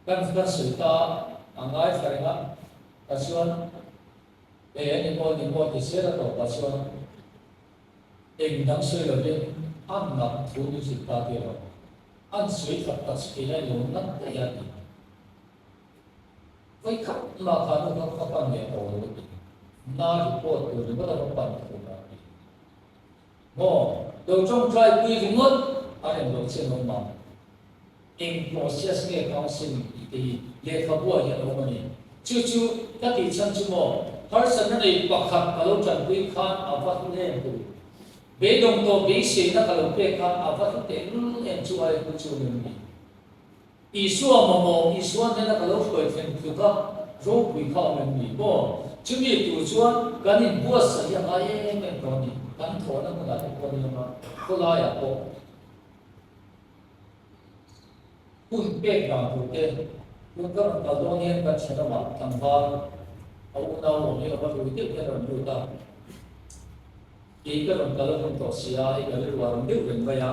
Kan kan sawi ta a ngaithla reng a, ta chuan e a ni maw ni maw ti zel a tawpah chuan Eng dang sawi lovin a nat thu ni zir ta ti rawh. An sawi tak tak si lai lo nat daih a ti. Vawi khat mah kha nu kha ka pan leh tawh lo a ti. Na report tur ringawt a va pan thung a ti. Maw, lo tawngtai pui ringawt a rem lo che nawm ang. Eng process nge counselling tih te hi lehkhabuah hian a awm a ni. Chu chu ka tih chhan chu maw, harsatna nei pakhat ka lo tanpui khan a va hlu em tu. Beidawng tawh beiseina ka lo pek khan a va hlu teh lul em chu ai hlu chu em ni. Isua mamawh Isua hnena ka lo hruai thlen tluk a ropui kha awm em ni maw? Chumi tur chuan kan inbuatsaih hi a ngai em em tawh a ni. Kan thawhna hmunah te pawh a ni ang a, khawlaiah pawh. Hun pek dan tur te, tun ka rawn kal dawn hian kan thenawmah tlangval a unau awm hi a va hlui deuh hian a rawn lut a, kei ka rawn kal a hun tawh si a, hei ka rilru a rawn deuh reng mai a,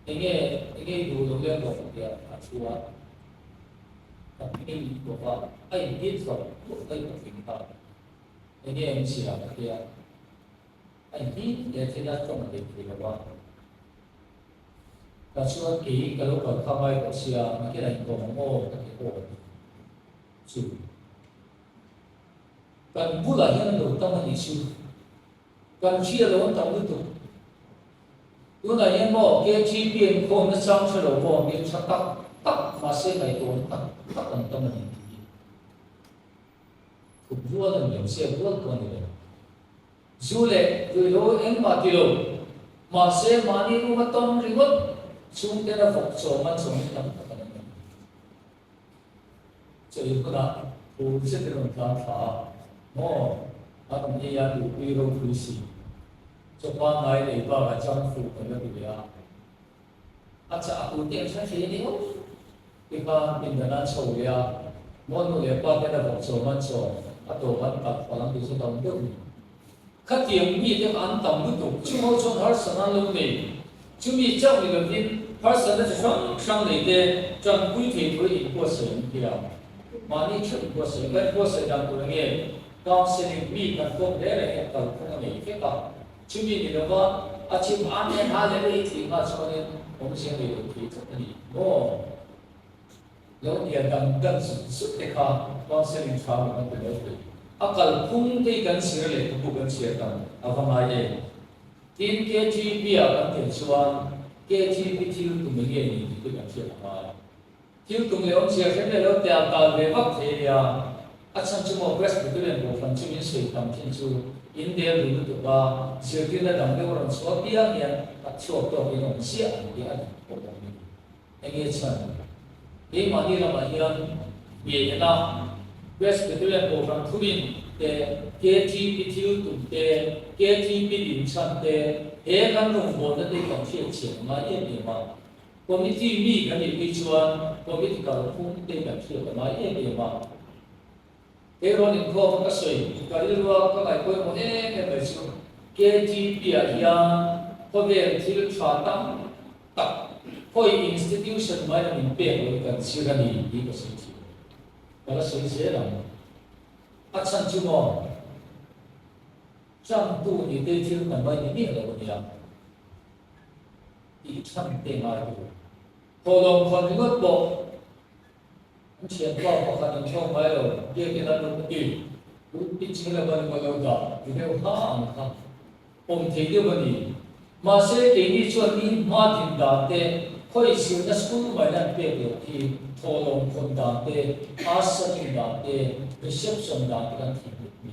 enge enge i duh lo leng rawh tia a thu a. Ka hming in bawk a, a inhit hlawk hlawk mai ka tling kha. Enge an chhia ka tia, a inhit leh thil a tawng thei thei lo a. Tah chuan kei ka lo kal kha ngai tawh sia, nakinah inkawm ang aw ka ti aw chu. Kan bulah hian an lo tam a nih chu. Kan hria lo an tam lutuk. Tunah hian maw KTP an khawm nachang hre lo maw mi tha tak tak mahse ngaihtuahna tak tak an tam a ni tih hi thup rual a ni lo, chhiat rual pawh a ni lo. Zu leh ruihhlo engmah ti lo mahse mahni room a tawm ringawt chhungten a vawk chawm a chawm hi tam tak an awm a ni. Chawlh hunah phur zet in rawn tlan thla a, Maw, a rawn ei a duhpui ropui si. Chaw pangngai lei bakah junk food kan la ti leh a. A chah a tur te an hre thei a ni ho. Tikhan pindan an chho leh a, Maw nu leh pa ten a vawk chawm an chawm, a tawp an kalh palh ang tih chu tam deuh ni. Khatiang mite kha an tam lutuk, chung ho chuan harsatna an lo nei. Chumi chauh ni lovin harsatna chi hrang hrang nei te tanpui thei tur in buatsaih an tia. Mahni theuh in buatsaih, kan buatsaih dan tur enge counselling mi kan kawm hle reng hian kalphung a nei vek a. Chumi ni lova a chim amen hallelujah i tih nghal chuanin awmzia nei lo thei tlat a ni maw? Lo nia dang dan zut zut te kha counselling tha lo kan ti mai thei. A kalphung te hi kan zir leh thubu kan chhiar tam a va ngai em? Tin, KTP ah kan tel chuan KTP thil tum eng nge ni tih te kan hriat a ngai. Thil tum leh awmzia hrem leh lo tel kal ve vak thei a nia. A chhan chu maw Presbyterian Kohhran chu min sawi tam thin chu in del duh lutuk a, zirtirna dang deuh a rawn chhuah piang hian a chhuak tawk in awm chiah ang tih a dik pawh awm a ni. Enge chhan? Keimahni lamah hian hmeichhia Presbyterian Kohhran thurin te, KTP thil tum te, KTP din chhan te, he kan rawngbawlna te hi kan hriat chhiat a ngai em em a. Committee mi kan nih phei chuan committee kalphung te kan hriat a ngai em em a. Kei rawn inkhawm ka sawi, ka rilrua ka ngaih pawimawh em em mai chu KTP-ah hian khawvel thil tha tam tak khawi institution mai la min pek loh hi kan zir a ni tih ka sawi thin. Ka la sawi zel ang. A chhan chu maw? Changtu ni te thil kan mai ni miah lo a nia. Tih chhan te ngai tur. Thawhlawm khawn ringawt pawh. An thianpa pakhat in thawk ngai lo, biakin a lut a ti. Lut ti ching lo ban maw lo dah ti deuh hla ang kha awm thei deuh a ni. Mahse keini chuan mi hma din dan te, khawi zirna school mai lan pek loh khi thawhlawm khawn dan te, usher-in dan te, reception dan te kan thei lut mi.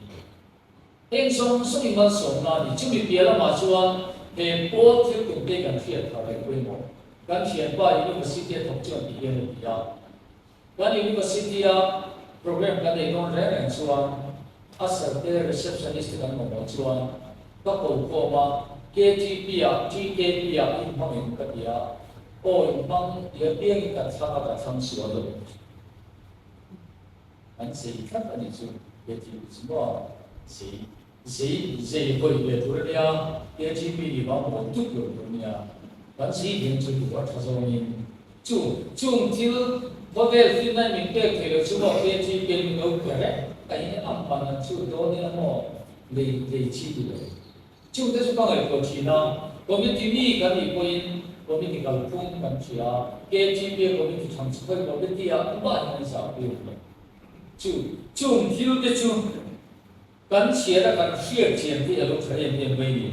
Heng zawng zawng i malsawmna a ni. Chumi piah lamah chuan he pawl thil tum te kan hriat thar reng pawimawh. Kan thianpa University a thawk chuan ti hian a ti a. Kan University a program kan nei dawn reng reng chuan usher te receptionist te kan mamawh chuan ka ko khawm a, KTP ah TKP ah inhmang em ka ti a, aw inhmang ti apiangin kan thlang a kan thlang sual lo. An zei tlat a nih chu KTP chu maw zei zei zei hawi ve tur a nia KTP nih vang maw tuk lo tur a nia kan zei hian chu duh a tha zawngin chu chung thil khawvel finna in min pek thei lo chu maw KTP in min lo pe reng a in a man an chhut dawn ila maw lei lei chi ti lo. Chungte chu ka ngaihtuah thin a, committee mi kan nih pawhin committee kalphung kan hria a, KTP a committee chhang chu khawi committee ah tumah hian an zahpui awm lo. Chu chung thil te chu kan chhiar a kan hriat chian te hi a lo tha em em mai ni.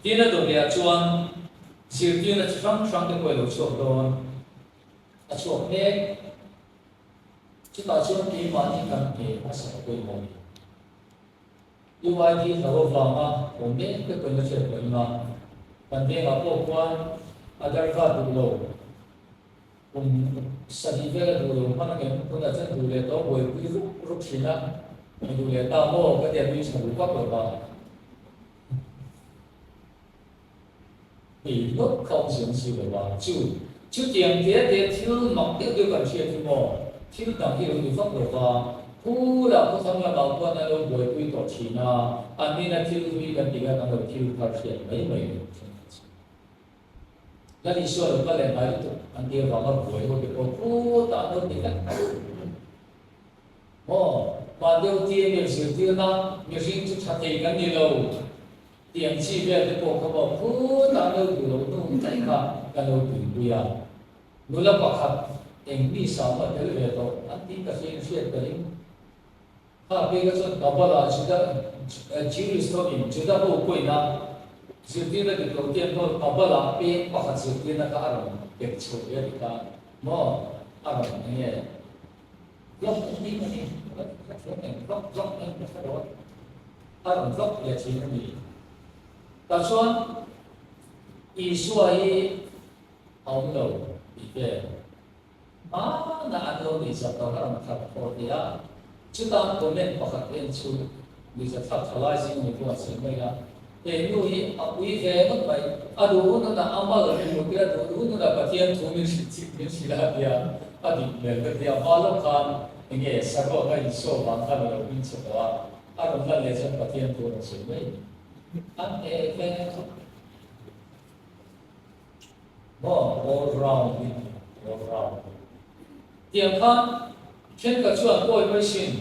Tin a dawt leh ah chuan zirtirna chi hrang hrang te pawh a lo chhuak dawn, a chhuak mek. Chutah chuan keimahni kan hne a sak pawimawh ni. UID hlo avanga awm mek te pawhin a hriat pawh eng a, kan vengah pawh khuan Aadhaar card duh lo, kum sarih vel a duh lo hman angem, tunah chuan duh leh tawh buaipui rup rup thin a, mi duh leh ta maw ka tia nui tha duh vak lo va. Hei hlawt kha awmzia an si lo va, chu chutiang te te thil mak deuh deuh kan hriat hi maw, thil dang hi lo ni vak lo va, khu lah khawthlang lamah khuan an lo buaipui tawh thin a, an nina thil hlui kan tih kha kan lo thil thar hriat mai mai lo thin a che. Lal Isua lo kal leh ngai lutuk an tih avanga buai ho te pawh khu tah an lo ti vek. Maw, mah deuh tia mi zirtirna mihring chu tha thei kan ni lo tih ang chi vel te pawh kha maw khutah an lo duh loh hnu daih kha kan lo tuipui a. Nula pakhat eng mi sau a tel ve tawh an tih ka hriat hriat ka ring. Kha peka chuan Kabbalah Juda Jewish tawngin Juda ho pawina zirtirna dik lo te an hnawl Kabbalah peng pakhat zirtirna kha a rawn pek chhuah ve a ti khan maw a rawn eng nge Vlog a hming a ni, ka thiam eng vlog vlog eng ka hre dawn, a rawn vlog leh thin a ni. Tah chuan Isua hi a awm lo tih vel hmanah an lo nih zat lo a rawn khat thaw hle a, chuta comment pakhat en chu nuihzatthlak thalai zing mi pawh an sawi mai a, He nu hi a pui ve ngawt mai, a duh hun hunah a mal min hmuh tir a, duh hun hunah Pathian thu min hrilh chik min hrilh a tia a dik hmel ka ti a, hma lawk khan enge saruak a insawh vang khan a lo hming chhe tawh a, a rawn lan leh chuan Pathian thu a rawn sawi mai a ni. An he ve khawp maw all round in all round tiang khan thenkhat chuan pawi mai sin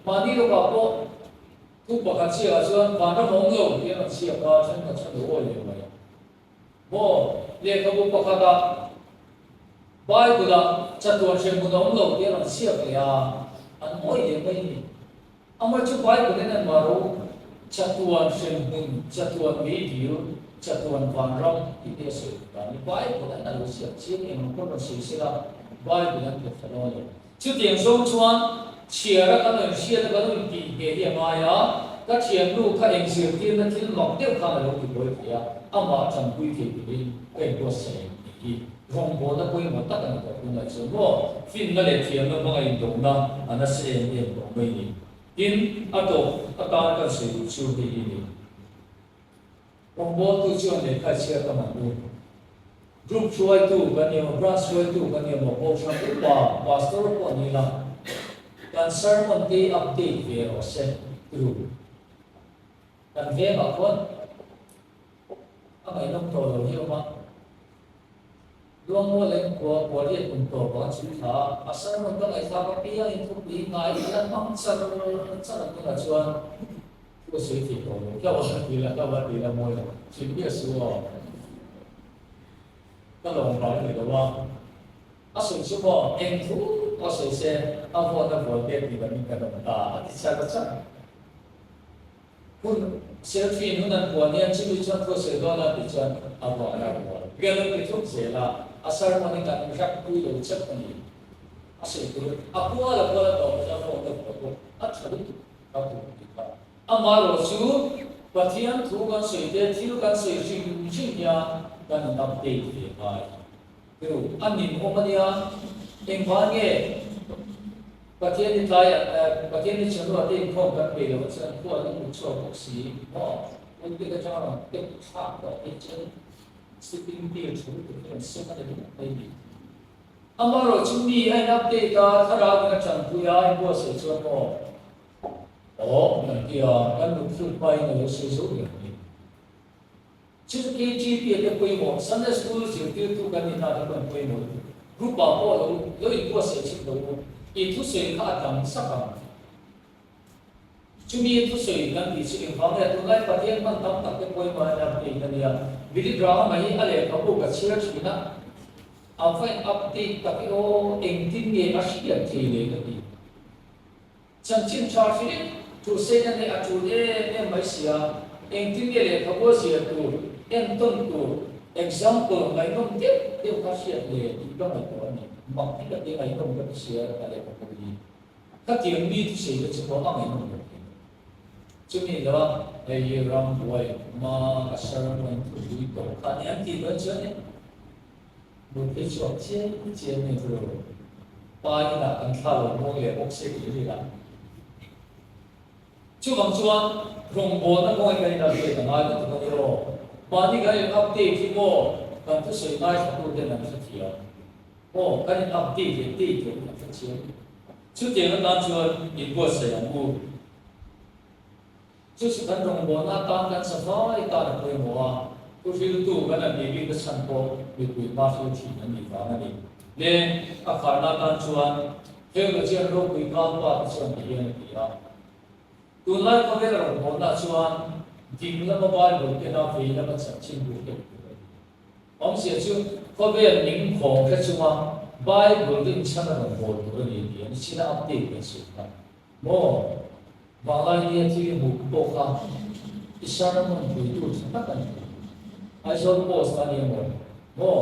mahni lawkah pawh Thu pakhat chiahah chuan vanram awm lo tih a rawn chhiak a, thenkhat chuan lo awi leh mai. Maw, lehkhabu pakhatah Bible-ah chatuan hremhmun a awm lo tih a rawn chhiak leh a, an awi leh mai a ni. Amah chu Bible in an mah ro, chatuan hremhmun, chatuan meidil, chatuan vanram tih te a sawi duh dan hi Bible an a lo chhiak chiang em ang pawh rawn sawi sela Bible an pe tha dawn lo. Chutiang zawng chuan chhiara kan rawn hriat a kan rawn tih ngheh hi a ngai a, ka thiannu kha eng zirtirna thil mak deuh khan a lo ti buai thei a, amah tanpui thei turin ka inbuatsaih ang tih hi rawngbawlna pawimawh tak a ni tawh tunah chuan maw finna leh thiamna hmanga indawhna a nasa em em tawh mai ni. Tin, a tawp atan kan sawi duh chu hei hi a ni. Rawngbawltu chuan lehkha chhiar ka man u. Group hruaitu kan ni emaw, branch hruaitu kan ni emaw, kohhran upa, pastor pawh ni ila, kan sermon te update ve rawh se tru. Kan vengah khuan a ngaihnawm tawh lo hi a awm a. Luangmual leh khua Kualiat kum tawp ah chhun thla a, a sermon ka ngaihthlak apiangin thupui ngai a la hmang char char a tunah chuan thu a sawi thei tawh lo hlauh a ti la hlauh a ti la mawi lo chhun miah su aw ka lawm vang a ni lo a a sawi chu maw eng thu pawh a sawi se a vote a vual te tih lam in kan awm ta a ti char char. Hun selfie nun an puan hian chumi chuan thu a sawi dawn a tih chuan a vuah la vual bial an ti thuk zel a, a sermon hi kan rap pui lo chep a ni. A sawi tur a pual a pual a tawp a chuan phone ka vuah bawk a tha lutuk ka tur tih kha. Amaherawh chu Pathian thu kan sawi te thil kan sawi hrim hrim hian kan in update ve ngai. Chu a nin awm a nia, engvang nge Pathian i tlai Pathian i chhunua te inkhawm kan peih loh chuan khua an hmu chhuak bawk si maw? Pulpit atanga rawn tek thlak tawh phei chuan sitting bill tha lutuk hi rawn sem a ni ringawt mai ni. Amaherawh chu mi a in update a, thlarau in a tanpui a, a inbuatsaih chuan maw? Aw, kan ti a, kan muthluk hmain a lo sawi zo ber mai. Chu chu KGP a te pawimawh, Sunday School zirtirtu kan nih hna te pawh an pawimawh lutuk. Group ah pawh lo lo inbuatsaih chhit lo u, i thusawi kha a dang sak ang. Chumi thusawi kan tih chu engvang nge tunlai Pathian hman tam tak te pawimawh a update a nia. Billy Graham-a hi a lehkhabu ka chhiar thin a, a va in update tak e aw, engtin nge a hriat thei le ka ti. Chanchin tha hrim thu seina nei a tul em em mai sia, engtin nge lehkhabu a zir tur, entawn tur, example ngaihnawm deuh deuh kha hriat le tih ka ngaihtuah a ni. Mak hi ka ti ngaihnawm ka ti sia ka lehkhabu hi. Khatiang mi thusei te chu pawh a ngaihnawm lo thei. Chumi lo a hei hi rambuai ma ka sermon thu hlui tawh kha ni an tih dawn chuan e. Mut hi chhuak chiam chiam ni tur pa inah kan thla lo muang leh bawk se tih ri lah. Chuvang chuan rawngbawlna kawng hi kan in update a ngai lutuk a ni aw. Mahni kan in update hi maw kan thusawi ngaithla ten an hrethiam maw kan in update leh date loh an hrethiam. Chutiang atan chuan inbuatsaih ang u. Chu chu kan rawngbawlna atan kan safai tan a pawimawh a, thu hriltu kan an nih bikna chhan pawh mipui hma hrilh thin an nih vang a ni. Le, a kharna atan chuan. Theologian ropui Karl Barth chuan ti hian a ti a, Tunlai khawvel rawngbawlna chuan ding lama Bible kena vei lama chanchin bu ken tur a ni. Awmzia chu khawvel ning khawng hre chunga Bible rinchhan a rawn bawl tur a ni tih an china update kan sawi kha maw? Vanglai nia thil i hmuh pawh kha i sermon puitu tha tak a ni. Aizawl Post a nia maw? Maw?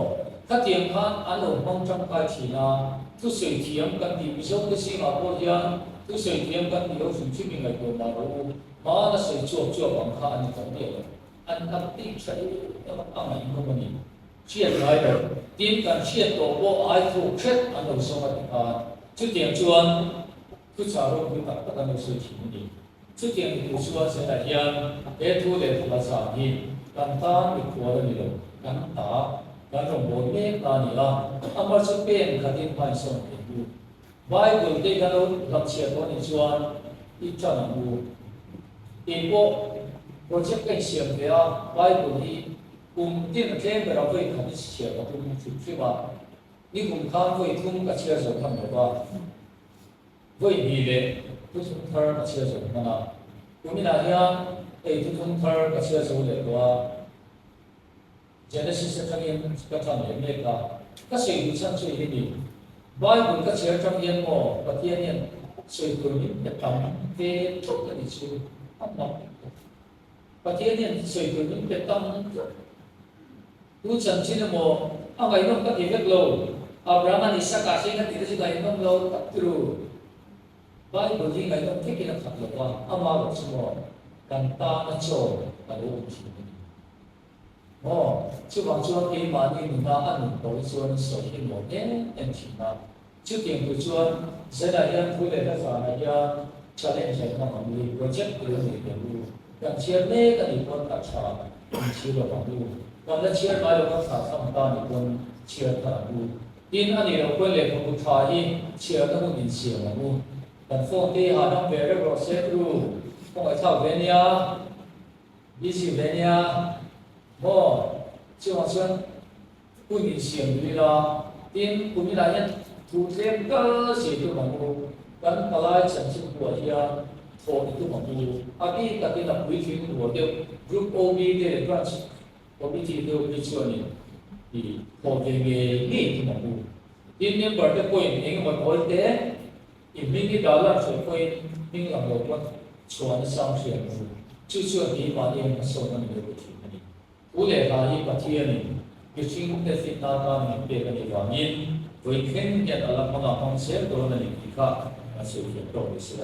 Khatiang khan an lo hmang tangkai thin a, thusawi thiam kan tih Mizote zingah pawh hian thusawi thiam kan tih ho hrim hrim i ngaihtuah mah rawh u, hmana sawi chuap chuap ang kha a ni tawh miah lo. An update tha em em a, a ngaihnawm a ni. Hriat ngai lo. Tin, kan hriat tawh pawh ai thuk hret an lo zawng a ti khan. Chutiang chuan thuchah ropui tak tak an lo sawi thin a ni. Chutiang ni tur chuan zenah hian he thu leh hla zan hi kan tan mikhual a ni lo, kan ta, kan rawngbâwl mek ta a ni a, amah chu pen khatin hmainsawn thei u. Bible te kan lo hlamchhiah tawh anih chuan i ṭan ang u. Kei pawh project ka insiam ve a, Bible hi kum tin a tlem ber a vawi khat i chhiar ka tum hrim hrim a, nikum khan vawi thum ka chhiar zo hman lo va, vawi hnih leh thuthlung thar ka chhiar zo hman a, kuminah hian hei thuthlung thar ka chhiar zo leh tawh a. Genesis atangin ka ṭan leh mek a, ka sawi duh chhan chu hi ni. Bible ka chhiar ṭang hian maw Pathian hian sawi tur min pe tam ve tlat a ni chu a mak tlat. Pathian hian sawi tur min pe tam tlat. Tu chanchin emaw a ngaihnawm ka ti vek lo. Abraham-a'n Isaka hring a tih te chu ngaihnawm lo tak turu. Bible hi ngaihnawm thekin a khat lo va, amah erawh chu maw kan tana chaw a lo awm ṭhin a ni. Maw? Chuvang chuan keimahni nuna a nun tawh hi chuan sawi hi nuam em em thin a. Chutiang tur chuan Zela hian thu leh hla zanah hian challenge a inhmang ang u, project tur a nei tel u. Kan chhiar mek a nih pawn a tha in chhir lo ang u. Kan la chhiar ngai lo kan thlah tham ta nih pawn chhiar thar ang u. Tin, a nih loh pawn lehkhabu tha hi chhiarna hun insiam ang u. Kan phone te hi hahdam ve reuh rawh se tru. Kawngaihthlak ve nia. Busy ve nia maw? Chuvang chuan hun insiam duh ila, tin kum inah hian thu tlem kal si tum ang u, kan palai chanchin buah hian thawh i tum ang u. A bik takin a puitling rual deuh Group OB te leh Branch Committee te hi chuanin i thawh ve ngei ngei tum ang u. Tin member te pawhin eng emaw tawi te I hming i dah lan hriat pawhin hming lang lo pawn chhuahna sang hriat ang u. Chu chuan keimahni ang hmasawn a ni lo thin a ni. Thu leh hla hi Pathianin mihring te fitna atan min pek a nih vangin vawi thleng hian a la hmanga hmang zel dawn a ni tih kha kan sawi thiam tawk ni sela.